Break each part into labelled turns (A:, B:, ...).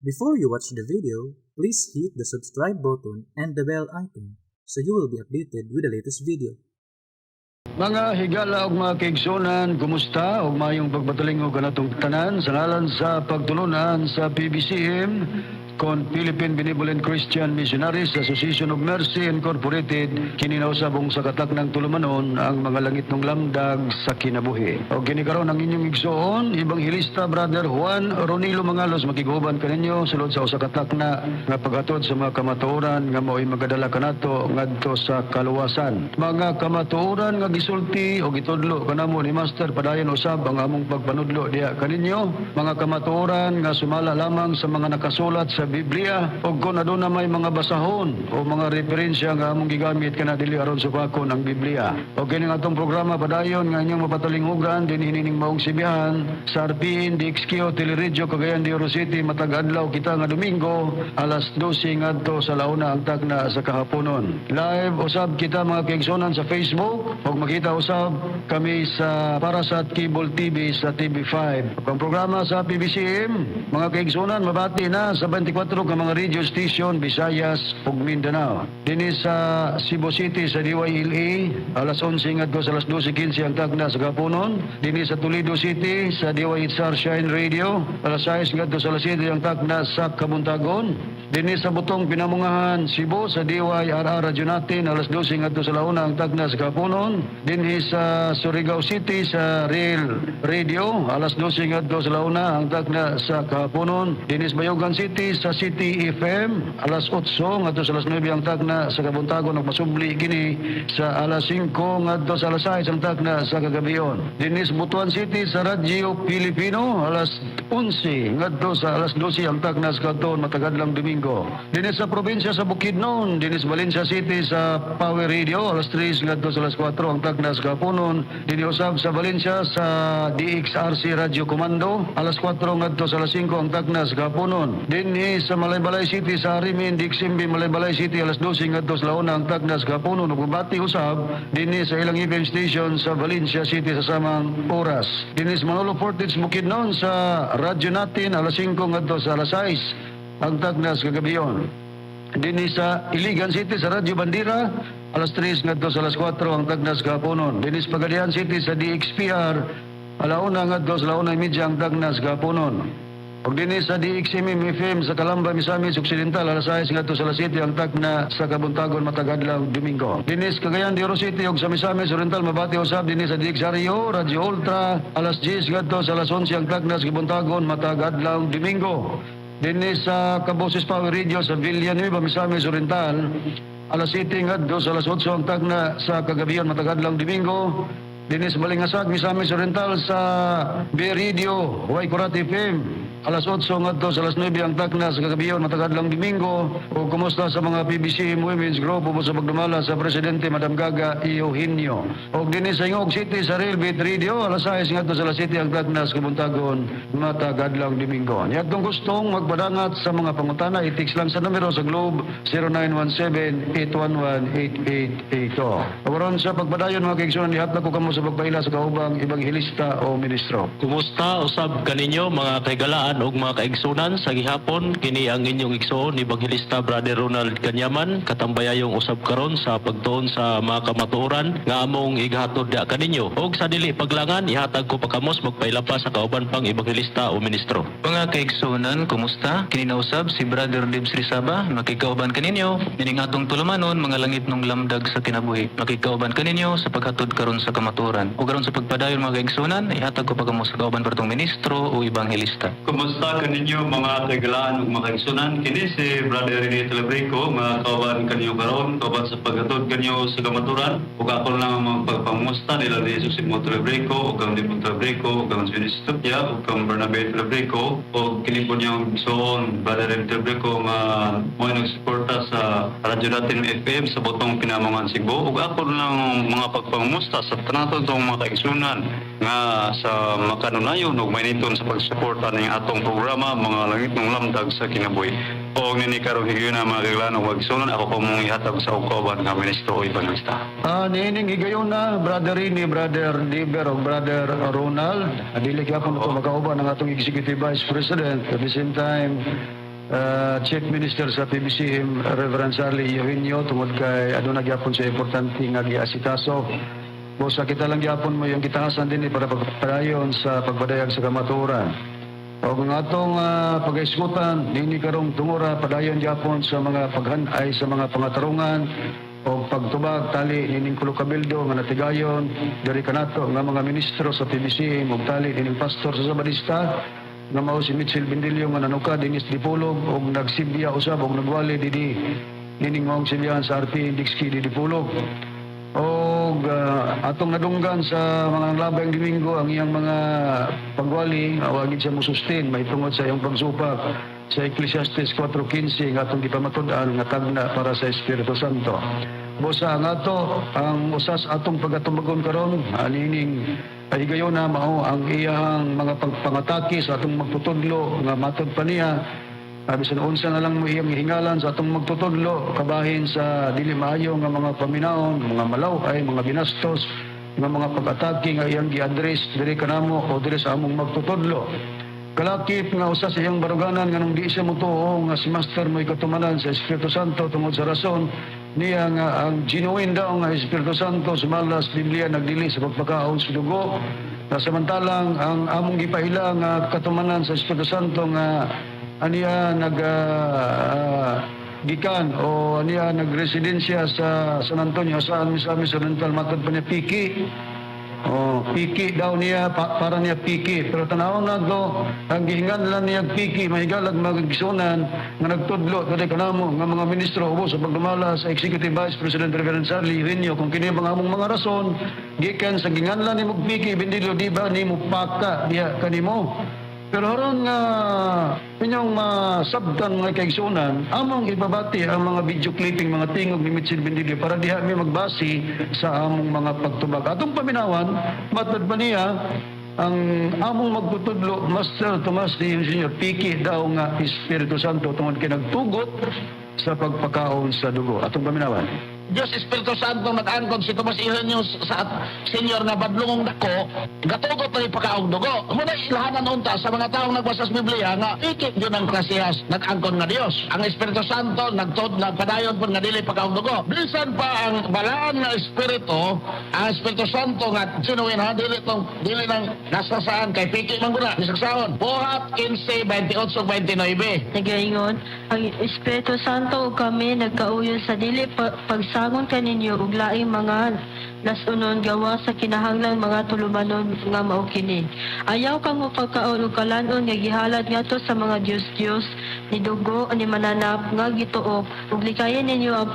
A: Before you watch the video, please hit the subscribe button and the bell icon so you will be updated with the latest video.
B: Mga higala ug mga kaigsunan, kumusta? Ug maayong pagpatalingog kanatong tanan sa ngalan sa pagtulunan sa PBCM kon Philippine Benevolent Christian Missionaries Association of Mercy Incorporated, kini na usab sa kataknang tulumanon, ang mga langitnong lamdag sa kinabuhi. Og kini karon ang inyong igsoon, Ebanghelista Brother Juan Ronilo Mangalos, makiguban kaninyo sulod sa usa ka takna nga paghatod sa mga kamatuoran nga mao'y magadala kanato ngadto sa kaluwasan. Mga kamatuoran nga gisulti o gitudlo kanamo ni Master, padayon usab ang among pagpanudlo diha kaninyo. Mga kamatuoran nga sumala lamang sa mga nakasulat sa Biblia, ug kung aduna may mga basahon o mga referensya nga among gigamit, kana dili aron supakon ang Biblia. Og kini ang atong programa, padayon nga inyong mapatalinghugan dinhi nining maong sibihan sa RPN DXQ Teleradyo Cagayan de Oro City, matag adlaw kita nga Domingo, alas 12 ngadto sa 1 ang tagna sa kahaponon. Live usab kita, mga kaigsunan, sa Facebook ug makita usab kami sa Parasat Cable TV sa TV5. Ang programa sa PBCM, mga kaigsunan, mabati na sa 24 ka mga radio station, Visayas ug Mindanao. Dinhi sa Cebu City sa DYLA, alas 11 ngadto sa alas 12:15 ang tagna sa kahaponon. Dinhi sa Toledo City sa DYHR Shine Radio, alas 6 ngadto sa alas 7 ang tagna sa kabuntagon. Dinhi sa Butong Pinamungahan, Cebu, sa DYRR Radyo Natin, alas 12 ngadto sa 1 ang tagna sa kahaponon. Dinhi sa Surigao City sa Real Radio, alas 12 ngadto sa 1 ang tagna sa kahaponon. Dinhi sa Bayugan City sa City FM, alas 8 ngadto sa alas 9 ang tagna sa kabuntagon ug masubli kini sa alas 5 ngadto sa alas 6 ang tagna sa kagabion. Dinhi sa Butuan City sa Radyo Pilipino, alas 11 ngadto sa alas 12 ang tagna sa kahaponon matag adlawng Domingo. Dinhi sa probinsya sa Bukidnon, dinhi sa Valencia City sa Power Radio, alas 3 ngadto sa alas 4 ang tagna sa kahaponon. Dinhi usab sa Valencia sa DXRC Radio Comando, alas 4 ngadto sa alas 5 ang tagna sa kahaponon. Dinhi sa Malaybalay City sa Arimin DXMB Malaybalay City, alas 12 ngadto sa 1 ang tagna sa kahaponon ug mabati usab dinhi sa ilang FM station sa Valencia City sa samang oras. Dinhi sa Manolo Fortich, Bukidnon, sa radyo natin, alas 5 ngadto sa alas 6 ang tagna sa kagabion. Dinhi sa Iligan City sa Radyo Bandera, alas 3 ngadto sa alas 4 ang tagna sa kahaponon. Dinhi sa Pagadian City sa DXPR, 1:00 ngadto sa 1:30 ang tagna sa kahaponon. Ug dinhi sa DXMM FM sa Calamba, Misamis Occidental, alas 6 ngadto sa alas 7 ang tagna sa kabuntagon matag adlaw Domingo. Dinhi sa Cagayan de Oro City ug sa Misamis Oriental, mabati usab dinhi sa DXRU Radyo Ultra, alas 10 ngadto sa alas 11 ang tagna sa kabuntagon matag adlaw Domingo. Dinhi sa Kaboses Power Radio sa Villanueva, Misamis Oriental, alas 7 ngadto sa alas 8 ang tagna sa kagabion matag adlaw Domingo. Dinhi sa Balingasag, Misamis Oriental sa B Radio, Waikurat FM, alas 8 ngadto sa alas 9 ang tagna sa kagabion matag adlawng Domingo. O kumusta sa mga PBC Women's Group ug sa pagdumala sa Presidente Madam Gaga Eugenio. Og dinhi sa Gingoog City sa Real Beat Radio, alas 6 ngadto sa alas 7 ang tagna sa kabuntagon matag adlawng Domingo. Nya atong gustong magpadangat sa mga pangutana, i-text lang sa numero sa Globe 0917-811-8882. Aron sa pagpadayon, mga kaigsunan, ihatag ko kamo sa pagpaila sa kaubang ebanghelista o ministro.
C: Kumusta usab kaninyo, mga kahigalaan ug mga kaigsunan, sa gihapon? Kini ang inyong igsoon, Ebanghelista Brother Ronald Kanyaman, katambayayong usab karon sa pagtuon sa mga kamatuoran nga among igahatod dia kaninyo. Ug sa dili paglangan, ihatag ko pa kamos magpaila pa sa kauban pang ebanghelista o ministro.
D: Mga kaigsunan, kumusta? Kini na usab si Brother Dibs Rizaba, makikauban kaninyo nining atong tulumanon, mga langitnong lamdag sa kinabuhi. Makikauban kaninyo sa paghatod karon sa kamatuoran. Ug karon sa pagpadayon, mga kaigsunan, ihatag ko pa kamo sa kauban partong ministro o ebanghelista.
E: Kumusta kaninyo, mga kahigalaan ug mga kaigsunan? Kini si Brother Rene Telebrico nga kauban kanyo karon, kauban sa paghatod kanyo sa kamaturan. Ug ako lang ang mga pagpangusta nila ni Jesus Simo Telebrico ug ang Dipon Telebrico ug ang Junis Tupia ug ang Bernabe Telebrico ug kini po niyang igsoon, Brother Rene Telebrico, nga mo nagsuporta sa Radyo Natin FM sa Butong Pinamungahan, Cebu. Ug ako lang mga pagpangusta sa tanan tong mga kaigsunan nga sa makanunayon ug mainiton sa pagsuporta ning atong programa, mga langitnong lamdag sa kinabuhi. O nini karong higayuna, mga kahigalaan ug kaigsunan, ako ko mong ihatag sa kauban nga ministro o ebanghelista.
B: Niining higayuna, Brother Rini, Brother Diber, o Brother Ronald, dili gyapon ko makauban ang atong Executive Vice President. At the same time, Chief Minister sa PBCM, Reverend Charlie Eugenio, tungod kay aduna gyapon sa importante nga giasikaso. Busa kita lang gyapon mo yung gitahasan din para pagpadayon sa pagpadayag sa kamatuoran. O ang atong pag-isgutan nini karong tungura, padayon gyapon sa mga paghanay sa mga pangatarungan o pagtubag tali nining kulo kabildo nga natigayon diri kanato nga mga ministro sa PBCM ug tali nining pastor sa Sabadista nga mao si Mitchell Bendillo nga nanukad dinis Dipolog ug nagsibya usab ug nagwali dinhi nining maong simbahan sa RP Indexki di Dipolog. Og atong nadunggan sa mga labang Domingo ang iyang mga pagwali nga wa gid siya mosustain mahitungod sa iyang pagsupak sa Ecclesiastes 4:15 nga atong gipamatud-an nga tagna para sa Espiritu Santo. Busa ang ato ang usas atong pagatumbagon karon anining higayon na mao ang iyang mga pagpangatake sa atong magtutudlo nga matod pa niya, bisan unsa na lang mo iyang hingalan sa atong magtutudlo kabahin sa dili maayo nga mga paminawon, mga malaw ay mga binastos nga mga pag-atake nga iyang gi-address diri kanamo o diri sa among magtutudlo. Kalakip nga usa sa iyang baruganan nga nung di siya motuo nga si Master mo'y katumanan sa Espiritu Santo tungod sa rason niya nga ang genuine daw nga Espiritu Santo sumala sa Biblia nagdili sa pagpakaon sa dugo, na samantalang ang among gipaila nga katumanan sa Espiritu Santo nga aniya nag gikan o aniya nagresidensya sa San Antonio sa Misamis Oriental, matod pa niya piki. Oh, piki daw niya para niya piki. Pero tanawon nato ang gihinganlan niya piki, mahigalag mga igsunan nga nagtudlo diri kanamo nga mga ministro ubos sa pagdumala sa Executive Vice President Reverend Charlie Eugenio. Kung kini mga among mga rason gikan sa ginganlan nimo piki, Bendillo, di ba nimo paka diha kanimo? Pero aron nga inyong masabtan, mga kaigsunan, among ibabati ang mga video clipping, mga tingog ni Mitchell Bendillo para diha mi magbasi sa among mga pagtubag. Atong paminawan, matod pa niya, ang among magtutudlo, Master Tomas D. Sr., piki daw nga Espiritu Santo tungod kay nagtugot sa pagpakaon sa dugo. Atong paminawan.
F: Diyos Espiritu Santo nag-angkon si Tomas Eugenio sa senior nga badlongong dako, gatugot na ipakaog dugo. Muna ilahanan unta sa mga taong nagbasa sa Biblia nga ikit yun ang klasihas nag-angkon nga Dios. Ang Espiritu Santo nagtod nagpadayon pud nga dili pakaog dugo. Bisan pa ang balaan nga Espiritu, ang Espiritu Santo nga genuine ha, dili tong dili nang nasa saan kay piki man guna bisag saon. Buhat 15:28 29.
G: Nagaingon, ang Espiritu Santo ug kami nagkauyon sa dili pagsangon kaninyo og laing mga lasunon gawa sa kinahanglan mga tulumanon nga mao kini. Ayaw kamo pagkaon og kalan-on nga gihalad ngadto sa mga Dios-Dios, ni dugo, ni mananap nga gituok, ug likayan ninyo ang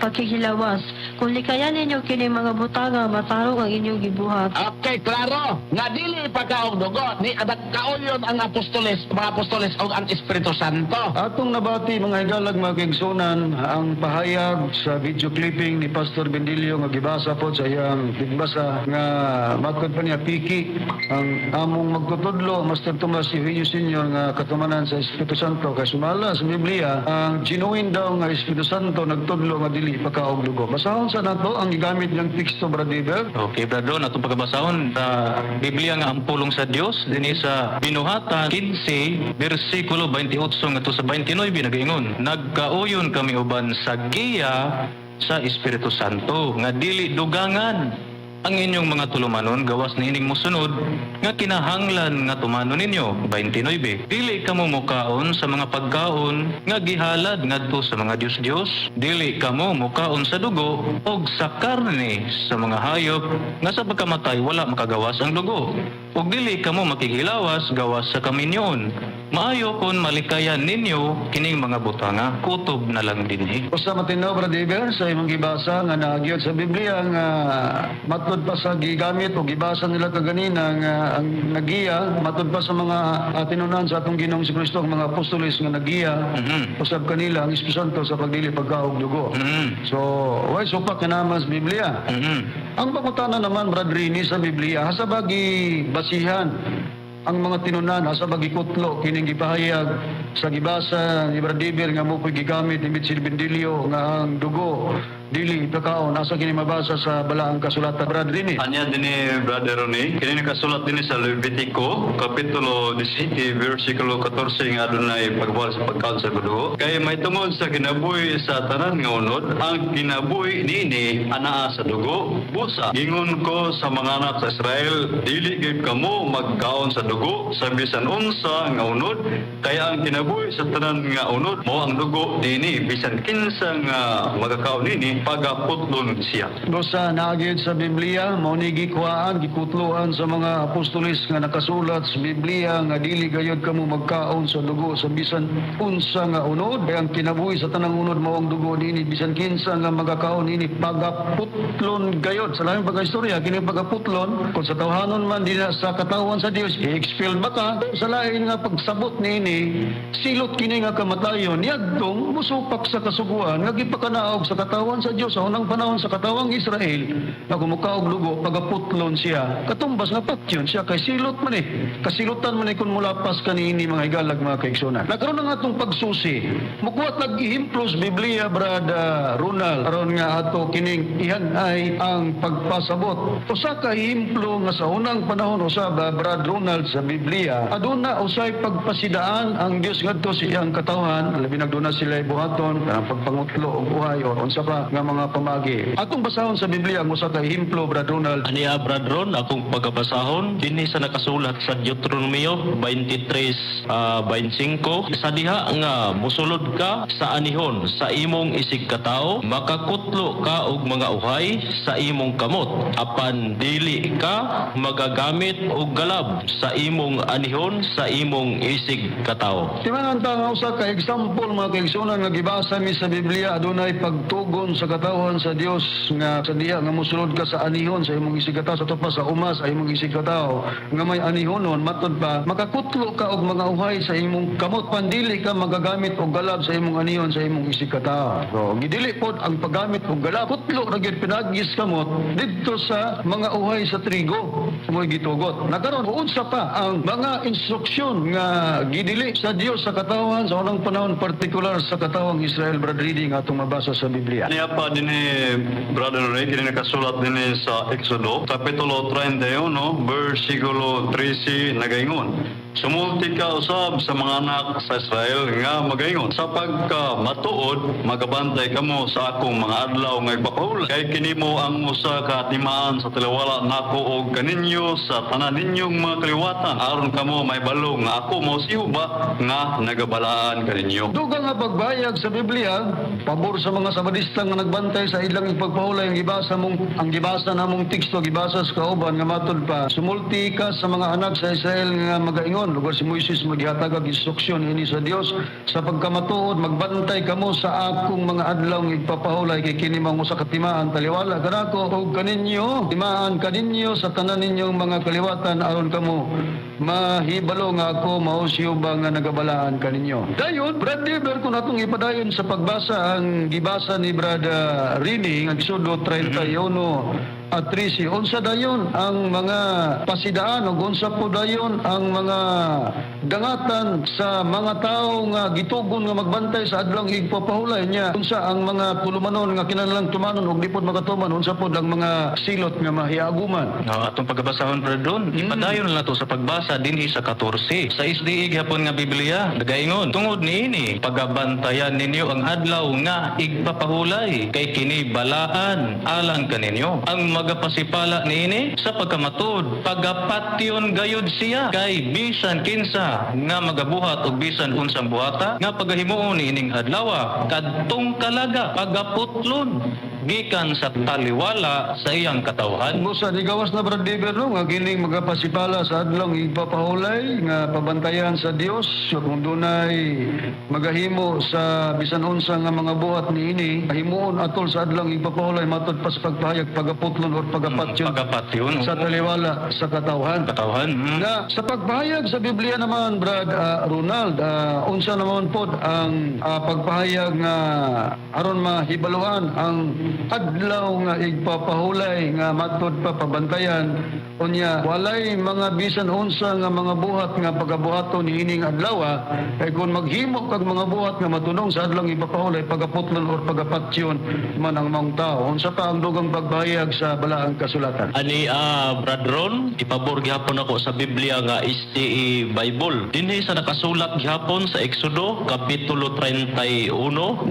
G: pagkihilawas. Kung likayan ninyo kini mga butanga, matarong ang inyong gibuhat.
F: Okay, klaro. Nga dili pagkaog dugo ni adag kauyon ang apostoles, mga apostoles og ang Espiritu Santo.
B: Atong nabati, mga higalag mga kaigsunan, ang pahayag sa video clipping ni Pastor Bendillo nga gibasa po sa iyang gigbasa nga matod pa niya piki ang among magtutudlo, Master Tomas Eugenio Sr., nga katumanan sa Espiritu Santo kay sumala sa Biblia ang genuine daw nga Espiritu Santo nagtudlo nga dili pagkaog dugo. Basahon sa nato ang gigamit niyang teksto, Brother.
D: Okay, Brother Ron, atong pagkabasahon sa Biblia nga ang pulong sa Dios dinhi sa Binuhatan 15 bersikulo 28 ngadto sa 29, nagaingon, "Nagkauyon kami uban sa giya sa Espiritu Santo nga dili dugangan ang inyong mga tulumanon gawas niining musunod nga kinahanglan nga tumanon ninyo. 29. Dili kamo mukaon sa mga pagkaon nga gihalad ngadto sa mga Dios-Dios, dili kamo mukaon sa dugo og sa karne sa mga hayop nga sa pagkamatay wala makagawas ang dugo, ug dili kamo makighilawas gawas sa kaminyoon. Maayo kon malikayan ninyo kining mga butanga. Kutob na lang dinhi."
B: Basta matinaw, Brother Eber, sa imong gibasa nga naagyod sa Biblia nga matod pa sa gigamit o gibasa nila kaganina nga ang nagiya matod pa sa mga tinunan sa atong Ginoong si Kristo, ang mga apostoles nga nagiya usab kanila ang Espiritu Santo sa pagdili pagkaog dugo. So, way supak ka naman sa Biblia. Ang pangutana naman, Brad Rini, sa Biblia, hasa ba basihan Ang mga tinunan, asa ba gikutlo kining gipahayag sa gibasa ni Bradiber nga mo ko'y gigamit ni Mitchell Bendilio nga ang dugo dili ipakaon? Asa kini mabasa sa balaang kasulatan, Brad Rini?
E: Anya dinhi, Brother Ronnie, kini nakasulat dinhi sa Levitico, Kapitulo 17, versikulo 14 nga adunay pagbawal sa pagkaon sa dugo. Kay mahitungod sa kinabuhi sa tanan nga unod, ang kinabuhi niini anaa sa dugo. Busa, gingon ko sa mga anak sa Israel, dili gyud kamo magkaon sa dugo sa bisan unsa nga unod, kay ang kinabuhi sa tanan nga unod mao ang dugo niini, bisan kinsa nga magakaon niini pagaputlon siya.
B: Busa naagid sa Biblia, mao ni gikuhaan, gikutloan sa mga apostolis nga nakasulat sa Biblia nga dili gayod kamo magkaon sa dugo sa bisan unsa nga unod. Kay ang kinabuhi sa tanang unod mao ang dugo niini, bisan kinsa nga magakaon niini pagaputlon gayod. Sa lahing pagkaistorya, kini pagaputlon, kung sa tawhanon man dinha sa katawan sa Dios, i-expel ba ka? Sa lain nga pagsabot niini, silot kini nga kamatayon niadtong musupak sa kasuguan nga gipakanaog sa katawan sa Dios sa unang panahon sa katawang Israel nga kung mukaog dugo pagaputlon siya, katumbas nga patyon siya kay silot man eh, kasilutan man eh kung mulapas kaniini, mga higalag, mga kaigsunan. Nakaroon ang atong pagsusi, mukuha tag ehemplo sa Biblia, Brad Ronald, aron nga ato kining ihan ay ang pagpasabot. Usa ka ehemplo nga sa unang panahon usab, Brad Ronald, sa Biblia aduna usay pagpasidaan ang Dios ngadto sa iyang katawhan, labi nagduna sila buhaton ang pagpangutlo og uhay o unsa pa nga mga pamagi. Atong basahon sa Biblia ang usa ka ehemplo, Brad Ronald.
C: Aniya, Brad Ron, akong pagkabasahon dinhi sa nakasulat sa Deuteronomio 23 25: Sa diha nga musulod ka sa anihon sa imong isig katawo, makakutlo ka og mga uhay sa imong kamot, apan dili ka magagamit og galab sa imong anihon sa imong isig katawo.
B: Timanan ta nga usa ka example, mga kaigsunan, nga gibasa mi sa Biblia, adunay pagtugon sa katawhan sa Dios nga sa diha nga mosulod ka sa anihon sa imong isig katawo, sa pa sa uma sa imong isig katawo nga may anihonon, matud pa makakutlo ka og mga uhay sa imong kamot, pandili ka magagamit og galab sa imong anihon sa imong isig katawo. So gidili pod ang paggamit og galab, kutlo ra gyud pinagis kamot didto sa mga uhay sa trigo mo'y gitugot. Nakaron, unsa pa ang mga instruksyon nga gidili sa Dios sa katawhan sa unang panahon, partikular sa katawang Israel, Brad Reading, atong mabasa sa Biblia?
E: Niya pa dinhi, Brother Ray, kini nakasulat dinhi sa Exodo, Kapitulo 31, versikulo 13, nagaingon: Sumulti ka usab sa mga anak sa Israel nga magaingon, sa pagka matuod, magabantay kamo sa akong mga adlaw nga ipapahulay. Kay kini mao ang usa ka timaan sa taliwala nako og kaninyo sa tanan ninyong mga kaliwatan, aron kamo mahibalo nga ako mao si Jehova nga nagabalaan kaninyo.
B: Dugang nga pagbayag sa Biblia pabor sa mga Sabadista nga nagbantay sa ilang ipagpahulay ang gibasa namong teksto, gibasa sa kauban, nga matud pa, sumulti ka sa mga anak sa Israel nga magaingon, lugar si Moises maghihatag og instruksyon ini sa Dios, sa pagkamatuod magbantay kamo sa akong mga adlaw nga igpapahulay, kay kini mao usa ka timaan taliwala kanako og kaninyo, timaan kaninyo sa tanan ninyong mga kaliwatan, aron kamo mahibalo nga ako mao si Jehova nga nagabalaan kaninyo. Dayon, Brad Dever, kung atong ipadayon sa pagbasa ang gibasa ni Brad Rini ang Exodo 31 at 13, unsa dayon ang mga pasidaan o unsa po dayon ang mga dangatan sa mga tao nga gitugon nga magbantay sa adlawng igpapahulay niya? Unsa ang mga tulumanon nga kinahanglan tumanon ug di pod makatuman? Unsa pod ang mga silot nga mahiaguman?
D: No, atong pagkabasahon, Brad Ron, ipadayon na to sa pagbasa dinhi sa 14. Sa SDA gihapon nga Biblia, nagaingon, tungod niini, pagabantayan ninyo ang adlaw nga igpapahulay, kay kini balaan alang kaninyo. Ang magapasipala niini, sa pagkamatuod, pagapatyon gayud siya, kay bisan kinsa nga magabuhat og bisan unsang buhata nga pagahimuon niining adlawa kadtong kalaga pagaputlon gikan sa taliwala sa iyang katawhan.
B: Busa di gawas na, Brad Dever, no, nga kining magapasipala sa adlong ipapahulay nga pabantayan sa Dios, so kung dunay magahimo sa bisan unsa nga mga buhat niini, himuon atol sa adlong ipapahulay, matud pa sa pagpahayag pagaputlon or pagapatyon
D: Pagapatyon
B: sa taliwala sa katawhan.
D: Katawhan.
B: Na sa pagpahayag sa Biblia naman, Brad Ronald, unsa naman pod ang pagpahayag nga aron mahibaluan ang adlaw nga igpapahulay nga matud pa pabantayan unya walay mga bisan unsa nga mga buhat nga pagabuhaton niining adlaw, kay kung maghimo kag mga buhat nga matunong sa adlaw ipapahulay, pagaputlon or pagapatyon man ang maong tao. Unsa pa ang dugang pagpahayag sa balaang kasulatan?
C: Ani Brad Ron, ipabor gihapon ako sa Biblia nga SDA Bible. Dinhi sa nakasulat gihapon sa Exodo kapitulo 31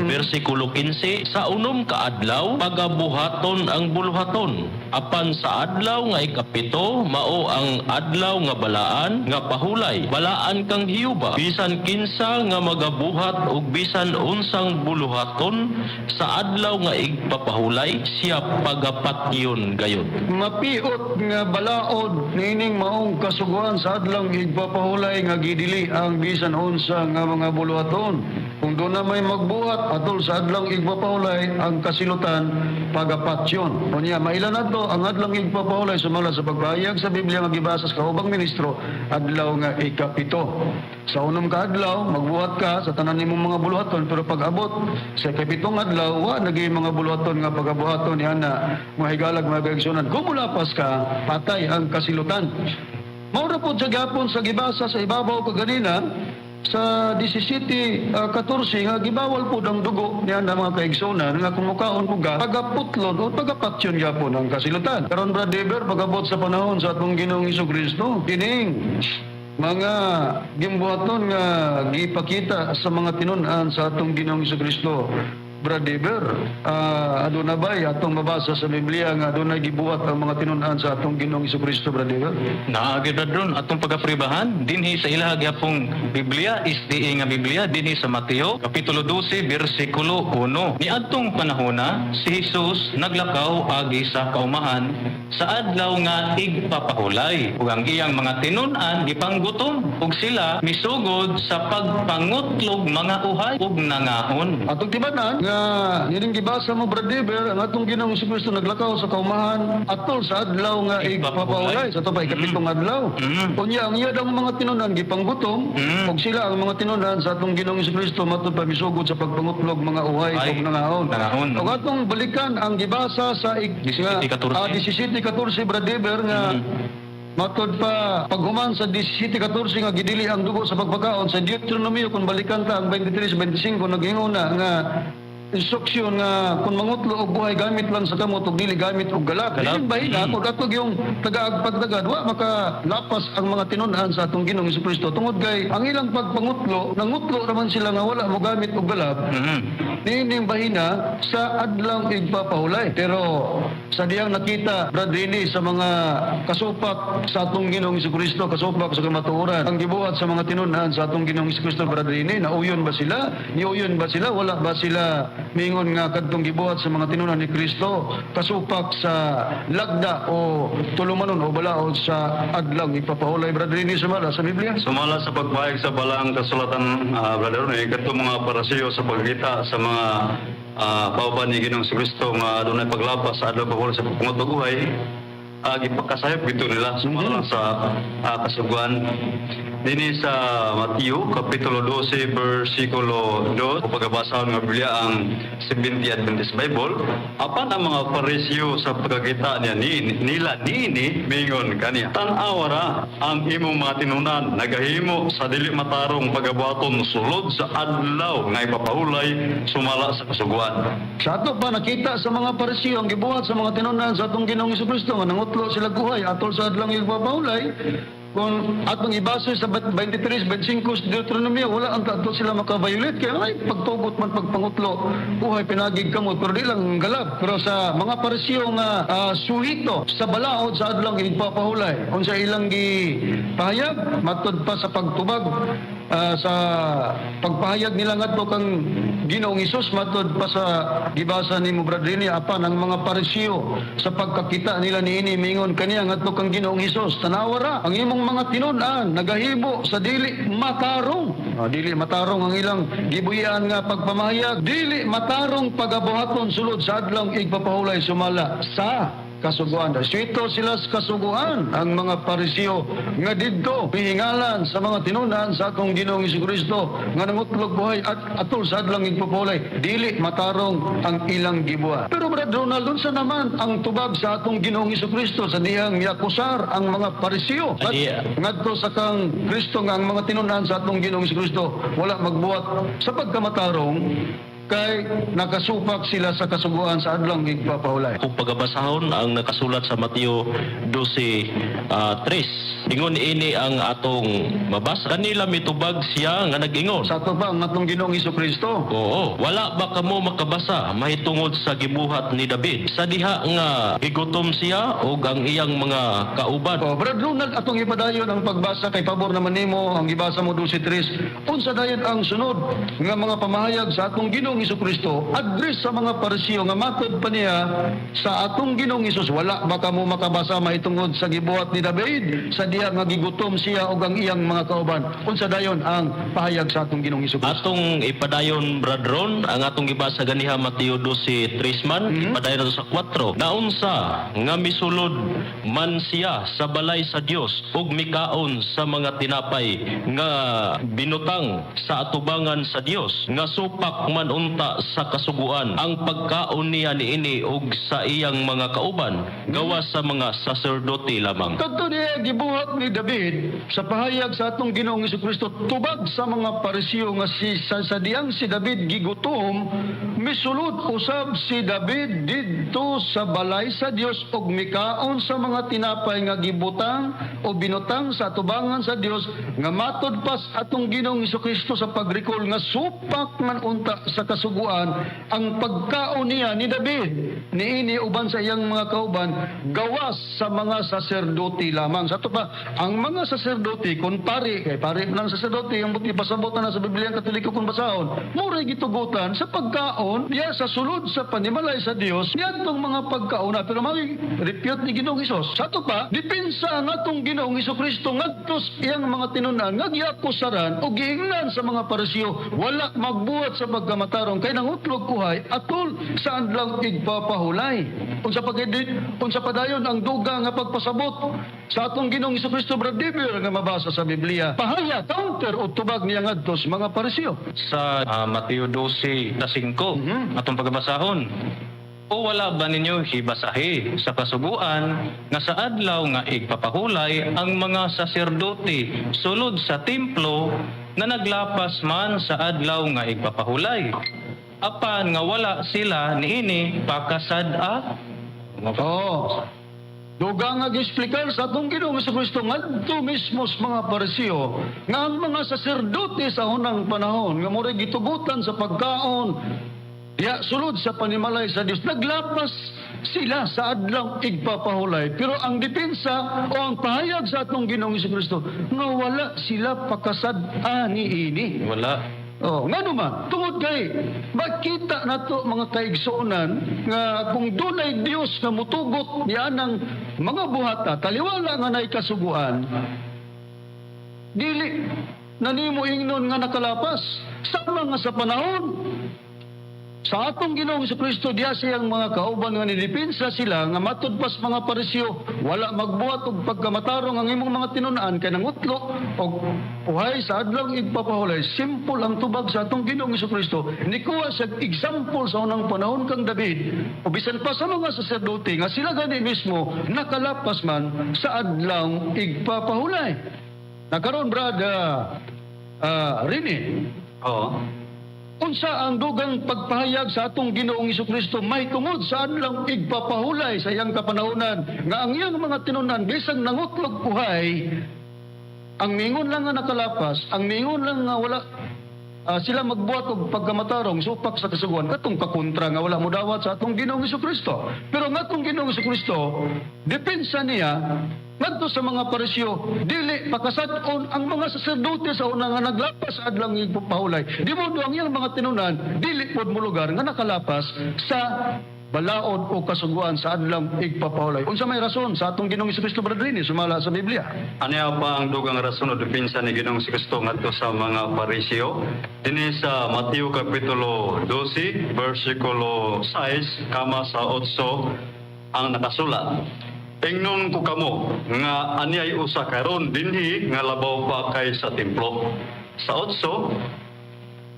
C: bersikulo 15, sa unom ka adlaw pagabuhaton ang buluhaton. Apan sa adlaw nga ikapito mao ang adlaw nga balaan nga pahulay. Balaan kang hiyuba. Bisan kinsa nga magabuhat og bisan unsang buluhaton sa adlaw nga igpapahulay, siya pagapatyon gayud.
B: Mapiot nga balaod niining maong kasuguan sa adlaw igpapahulay nga gidili ang bisan unsa nga mga buluhaton. Kung doon na may magbuhat atol sa adlaw igpapahulay, ang kasilutan pagapatyon. Unya maila nato ang adlaw igpapahulay sumala sa pagpahayag sa Biblia nga gibasa sa kaubang ministro, adlaw nga 7. Sa unom ka adlaw magbuhat ka sa tanan nimong mga buluhaton, pero pag abot sa ikapitong adlaw wa nagay mga buluhaton nga pagabuhaton ni ana, mga higalag, mga kaigsunan. Kung mulapas ka, patay ang kasilutan. Mao ra pod sa gapon sa gibasa sa ibabaw kaganina sa 17:14 nga gibawal pod ang dugo niya na, mga kaigsunan, nga kung mukaon ko ga pagaputlon o pagapatyon gyapon ang kasilutan. Karon, Brad Dever, pagabot sa panahon sa atong Ginoong Kristo, kining mga gimbuhaton nga gipakita sa mga tinun-an sa atong Ginoong Kristo, Brad Dever, aduna bay atong mabasa sa Biblia nga adunay gibuhat ang mga tinun-an sa atong Ginoong Kristo, Brad Dever?
D: Naa gyud, Brad Ron, atong pagapribahan dinhi sa ilaha gyapong Biblia, SDA nga Biblia, dinhi sa Mateo kapitulo 12 bersikulo 1. Niadtong panahona si Jesus naglakaw agi sa kaumahan sa adlaw nga igpapahulay ug ang iyang mga tinun-an gipanggutom ug sila misugod sa pagpangutlog mga uhay ug nangaon.
B: Atong tibanan nga nining gibasa mo, Brad Dever, ang atong Ginoong Kristo naglakaw sa kaumahan atol sa adlaw nga igpapahulay, sa ato pa ikapitong adlaw. Unya ang iya daw mga tinunan gipanggutom ug sila ang mga tinunan sa atong Ginoong Kristo matud pa misugod sa pagpangutlog mga uhay
D: Ay,
B: ug nangaon.
D: Nangaon.
B: Ug atong balikan ang gibasa sa
D: 17:14.
B: 17:14, Brad Dever, nga matod pa paghuman sa 17:14 nga gidili ang dugo sa pagpakaon, sa Deuteronomio, kung balikan ta ang 23:25, nag-ingon na nga instruksyon nga kung mangutlo og buhay gamit lang sa kamot ug dili gamit og galak.
D: Galak.
B: Dili bahina kung atog yung tagaag pagtagad wa makalapas ang mga tinun-an sa atong Ginoong Kristo tungod kay ang ilang pagpangutlo, nangutlo raman sila nga wala mo gamit og galak niining bahina sa adlaw igpapahulay. Pero sa diyang nakita, Brad Rini, sa mga kasupak sa atong Ginoong Kristo, kasupak sa kamatuoran, ang gibuhat sa mga tinun-an sa atong Ginoong Kristo, Brad Rini, nauyon ba sila? Niuyon ba sila? Wala ba sila mingon nga kadtong gibuhat sa mga tinun-an ni Kristo kasupak sa lagda o tulumanon o balaod sa adlaw ipapahulay, Brad Rini, sumala sa Biblia?
E: Sumala sa pagpahayag sa balaang kasulatan, Brother Ronnie, kadto mga Parisiyo sa pagkita sa mga pauban ni Ginoong Kristo nga adunay paglapas sa adlaw pagpapahulay sa pagpangutlo uhay, gipakasayop gito nila sumala lang sa kasuguan. Dinhi sa Mateo kapitulo 12 bersikulo 2, o pagabasa nga Biblia ang Seventh Adventist Bible, apan ang mga Pariseo sa pagkakita niya ni, nila niini mingon kaniya, "Tan-awa ra ang imong mga tinunan nagahimo sa dili matarong pagabuhaton sulod sa adlaw nga ipapahulay sumala sa kasuguan."
B: Sa ato pa nakita sa mga Parisiyo ang gibuhat sa mga tinunan sa atong Ginoong Kristo nga nangutlo sila guhay atol sa adlaw igpapahulay. Kung atong ibase sa 23:25 sa Deuteronomio, wala ang ato sila maka-violate kaya ay pagtugot man pagpangutlo uhay pinagig kamot pero di lang galab. Pero sa mga Parisiyo nga suhito sa balaod sa adlaw igpapahulay, unsa ilang gipahayag matud pa sa pagtubag sa pagpahayag nila ngadto kang Ginoong Hesus, matud pa sa gibasa nimo, Brad Rini, apan ang mga Parisiyo sa pagkakita nila niini mingon kaniya ngadto kang Ginoong Hesus, "Tanawa ra ang imong mga tinun-an nagahibo sa dili matarong." Dili matarong ang ilang gibuhian nga pagpamahayag, dili matarong pagabuhaton sulod sa adlaw igpapahulay sumala sa kasuguan. Respeto sila sa kasuguan ang mga Pariseo nga didto mihingalan sa mga tinunan sa atong Ginoong Kristo nga nangutlog buhay at atol sa adlang igpapulay, dili matarong ang ilang gibuhat. Pero Brad Ronald, unsa naman ang tubag sa atong Ginoong Kristo sa dihang miakusar ang mga Pariseo at ngadto sa kang Kristo nga ang mga tinunan sa atong Ginoong Kristo wala magbuhat sa pagkamatarong kay nakasupak sila sa kasuguan sa adlang igpapahulay?
C: Kung pagabasahon ang nakasulat sa Mateo 12:3. Ingon ini ang atong mabasa. Kanila mitubag siya nga nag-ingon.
B: Sa ato pa ang atong Ginoong Kristo.
C: Oo, wala ba kamo makabasa mahitungod sa gibuhat ni David sa diha nga gigutom siya og ang iyang mga kauban?
B: Oh, Brad Ronald, atong ipadayon ang pagbasa kay pabor naman nimo ang gibasa mo 12:3. Unsa dayon ang sunod nga mga pamahayag sa atong Ginoong Kristo address sa mga Pariseo nga matod pa niya sa atong Ginoong Hesus, wala ba kamo makabasa mahitungod sa gibuhat ni David sa diha nga gigutom siya ug ang iyang mga kauban? Unsa dayon ang pahayag sa atong Ginoong Hesus?
C: Atong ipadayon, Brad Ron, ang atong gibasa ganiha Mateo 12:3 man, ipadayon nato sa 4. Naunsa nga misulod man siya sa balay sa Dios ug mikaon sa mga tinapay nga binutang sa atubangan sa Dios nga supak man unta sa kasuguan ang pagkaon niya niini ug sa iyang mga kauban, gawas sa mga saserdote lamang?
B: Kadto niya gibuhat ni David sa pahayag sa atong Ginoong Kristo tubag sa mga Pariseo nga si sa diyang si David gigutom, misulod usab si David didto sa balay sa Dios ug mikaon sa mga tinapay nga gibutang o binutang sa atubangan sa Dios nga matod pa sa atong Ginoong Kristo sa pag-recall nga supak man unta sa kasuguan ang pagkaon niya ni David niini uban sa iyang mga kauban, gawas sa mga saserdote lamang. Sa ato pa, ang mga saserdote, kung pari, kay pari ng saserdote, ang buti pasabot na sa Biblia ang Katoliko kung basahon, muray gitugutan sa pagkaon niya sa sulod sa panimalay sa Dios niadtong mga pagkaon na. Pero mao refute ni Ginoong Hesus. Sa ato pa, depensa ang atong Ginoong Kristo ngadto sa iyang mga tinunan nga giakusaran o giingnan sa mga Pariseo wala magbuhat sa pagkamatarong kay nangutlog kuhay atol sa adlang igpapahulay. Unsa padayon ang duga nga pagpasabot sa atong Ginoong Kristo, Brad Dever, nga mabasa sa Biblia? Pahayag, counter o tubag niya ngadto sa mga Pariseo.
D: Sa Mateo 12:5, atong pagabasahon. O wala ba ninyo hibasahi sa kasuguan nga sa adlaw nga igpapahulay ang mga saserdote sulod sa templo na naglapas man sa adlaw nga igpapahulay? Apan nga wala sila niini pakasad-a.
B: Oo. Duga nga giexplikar sa atong Ginoong Kristo ngadto mismo sa mga Pariseo nga ang mga saserdote sa unang panahon nga murag gitugutan sa pagkaon diya sulod sa panimalay sa Dios, naglapas sila sa adlaw igpapahulay, pero ang depensa o ang pahayag sa atong Ginoong Kristo nga wala sila pakasad-a niini.
D: Wala.
B: Oh, ngano man, tungod kay makita nato, mga kaigsuonan, nga kung dunay Dios nga mutugot niya ng mga buhata, taliwala nga nay kasuguan, dili nanimo ingnon nga nakalapas. Sama nga sa panahon sa atong Ginoong Kristo diya siyang mga kauban nga nidepensa sila nga matud pas mga Pariseo wala magbuhat og pagkamatarong ang imong mga tinun-an kay nangutlo og uhay sa adlaw igpapahulay. Simple ang tubag sa atong Ginoong Kristo. Nikuha sa example sa unang panahon kang David o bisan pa sa mga saserdote nga sila gani mismo nakalapas man sa adlaw igpapahulay. Nakaron, Brad Rini, unsa ang dugang pagpahayag sa atong Ginoong Kristo may tungod sa adlaw igpapahulay sa iyang kapanahonan nga ang iyang mga tinunan bisang nangutlog uhay, ang mingon lang nga nakalapas, ang mingon lang nga wala sila magbuhat og pagkamatarong, supak sa kasuguan, katong kakontra nga wala modawat sa atong Ginoong Kristo? Pero ang atong Ginoong Kristo, depensa niya ngadto sa mga Pariseo, dili pakasad-on ang mga saserdote sa una nga naglapas sa adlang igpapahulay. Di mo ang iyang mga tinunan dili pod molugar nga nakalapas sa balaod o kasuguan sa adlang igpapahulay. Unsa may rason sa atong Ginoong Kristo, Brad Rini, sumala sa Biblia?
E: Ano pa ang dugang rason o depensa ni Ginoong Kristo ngadto sa mga Pariseo? Dinhi sa Mateo kapitulo 12, versikulo 6 kama sa 8. Ang nakasulat, "Ingnon ko kamo nga aniay usa karon dinhi nga labaw pa kaysa templo." Sa 8,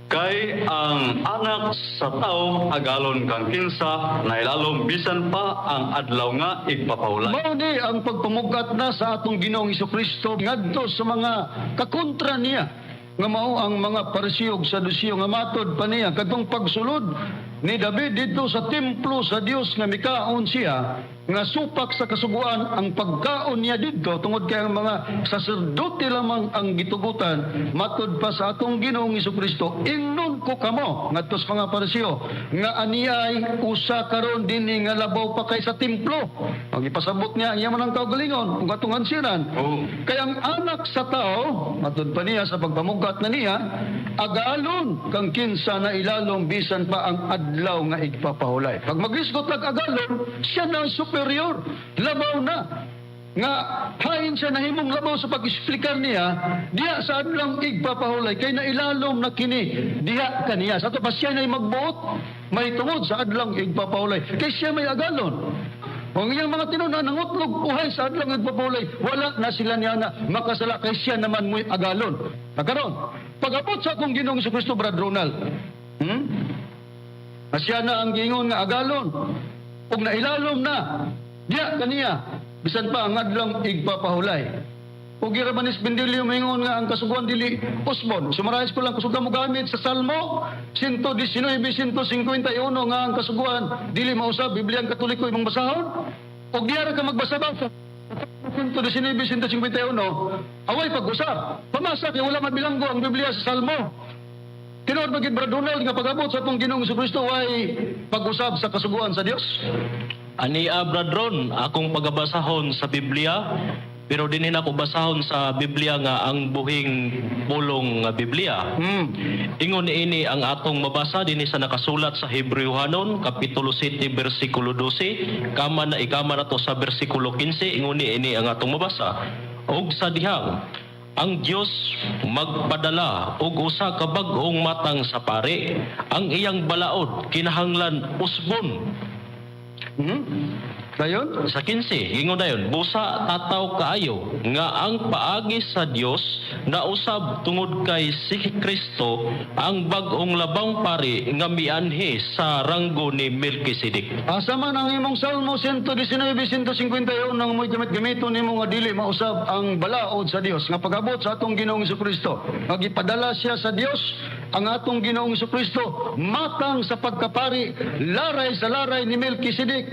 E: "Kay ang Anak sa Tao agalon kang kinsa nailalom bisan pa ang adlaw nga igpapahulay."
B: Mao ni ang pagpamugat na sa atong Ginoong Kristo ngadto sa mga kakontra niya nga mao ang mga Pariseo ug Saduceo, nga matod pa niya kadtong pagsulod ni David didto sa templo sa Dios nga mikaon siya, nga supak sa kasuguan ang pagkaon niya didto tungod kay ang mga saserdote lamang ang gitugutan. Matod pa sa atong Ginoong Kristo, "Ingnon ko kamo," ngadto sa mga Pariseo, "nga aniay usa karon dinhi nga labaw pa kay sa templo." Ang ipasabot niya ang iya man ang kaugalingon ug atong ansiran. "Kaya ang Anak sa Tao," matod pa niya sa pagpamugat na niya, "agalon kang kinsa na ilalom bisan pa ang adlaw nga igpapahulay." Pag maglisgot lag agalon, siya na ang superior, labaw na. Nga hain siya nahimong labaw sa pag-explicar niya, diha sa adlaw igpapahulay, kay nailalom na kini, diha kaniya. Sa ato pa siya na magbuot, may tungod sa adlaw igpapahulay. Kay siya may agalon. Kung iyang mga tinunan, nangutlog uhay sa adlaw igpapahulay, wala na sila niya na makasala kay siya naman mo'y agalon. Nagkaroon, pag-abot sa akong Ginoong Kristo, Brad Ronald, Siya na ang giingon nga agalon. Ug nailalom na, diya kaniya, bisan pa ang adlaw igpapahulay. Ug Irabanis Bendilio mingon nga ang kasuguan dili usbon. Summarize ko lang, kusog mo gamit sa Salmo 119, 151 nga ang kasuguan dili mausab, Biblia ang Katoliko imong basahon. Ug diara ka magbasa ba sa 119, 151, away pag-usab. Pamasa kay wala mabilanggo ang Biblia sa Salmo. Tinuod ba gid, Brad Donald, nga pag-abot sa atong Ginoong Kristo way pag-usab sa kasuguan sa Dios?
C: Ania, Brad Ron, akong pagabasahon sa Biblia, pero dinhi nako basahon sa Biblia nga ang buhing pulong nga Biblia. Ingon niini ang atong mabasa dinhi sa nakasulat sa Hebreohanon kapitulo 7 bersikulo 12, kama na ikama na to sa bersikulo 15, ingon niini ang atong mabasa. "Og sa dihang ang Dios magpadala og usa ka bag-ong matang sa pari, ang iyang balaod kinahanglan usbon."
B: Dayon?
C: Sa 15, ingon dayon, "Busa tataw kaayo nga ang paagi sa Dios nausab tungod kay si Kristo ang bag-ong labang pari nga mianhi sa ranggo ni Melchizedek."
B: Asa man ang imong Salmo 119, 151 nang mo'y gamit-gamiton nimo nga dili mausab ang balaod sa Dios nga pag-abot sa atong Ginoong Kristo, nga gipadala siya sa Dios ang atong Ginoong Kristo matang sa pagkapari laray sa laray ni Melchizedek?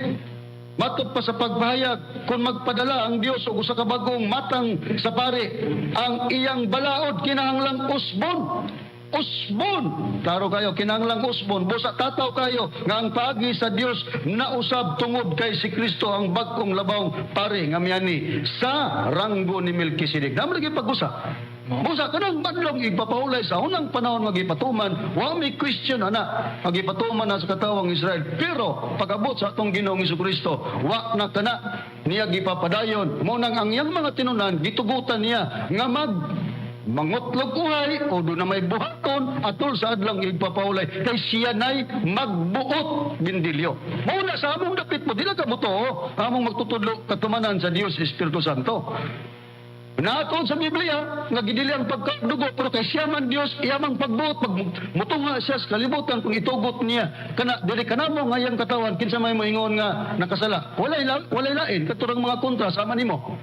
B: Matod pa sa pagpahayag, kung magpadala ang Dios og usa ka bagong matang sa pari, ang iyang balaod kinahanglang usbon. Usbon! Klaro kayo, kinahanglang usbon. Busa tataw kayo nga ang paagi sa Dios nausab tungod kay si Kristo ang bag-ong labawng pari nga mianhi sa ranggo ni Melchizedek. Damo lagi pag-usap. Busa kanang adlong igpapahulay sa unang panahon nga gipatuman, wa may question ana, nga gipatuman na sa katawang Israel. Pero pag-abot sa atong Ginoong Kristo, wa na kana niya gipapadayon. Mao nang ang iyang mga tinunan gitugutan niya nga mag mangutlog uhay o doon na may buhaton atol sa adlong igpapahulay kay siya nay magbuot, Bindilyo. Mao na sa among dapit mo dili ka motuo among magtutudlo katumanan sa Dios Espiritu Santo. Naatuon sa Biblia nga gidili ang pagkadugo, pero kay siya man Dios, iya mang pagbuot pag mutunga siya sa kalibutan kung itugot niya kana dili kanamo nga iyang katawan, kinsa may moingon nga nakasala? Walay lain katurang mga kontra sama nimo.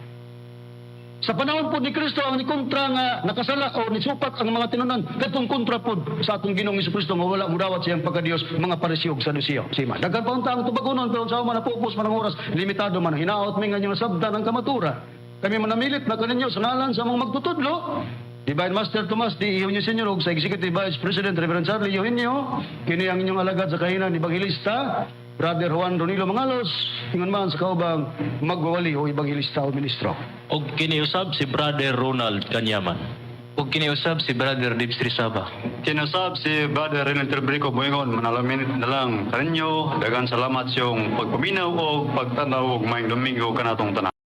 B: Sa panahon po ni Kristo, ang nikontra nga nakasala o nisupak ang mga tinunan, kadtong kontra pod sa atong Ginoong Kristo nga wala mudawat siyang pagka-Dios, mga Pariseo ug Saduceo. Sima. Daghan pa unta ang tubagonon, pero sa man napupos man ang oras, limitado man. Hinaot mi nga inyong nasabtan ang kamatura. Kami manamilit na kaninyo sa ngalan sa mga magtutudlo, Divine Master Tomas D. Eugenio Senior ug sa Executive Vice President Reverend Charlie Eugenio, kini ang inyong alagad sa kahinan, Evangelista Brother Juan Ronilo Mangalos, ingon man sa kaubang magwawali o ebanghilista o ministro.
C: Og kiniusab si Brother Ronald Kanyaman.
D: Ug kiniusab si Brother Dibs Trisaba.
E: Kinusab si Brother Renel Tribrico moingon manalamin na lang kaninyo. Daghang salamat sa iyong pagpaminaw o pagtanaw og maayong Domingo kanatong tanan.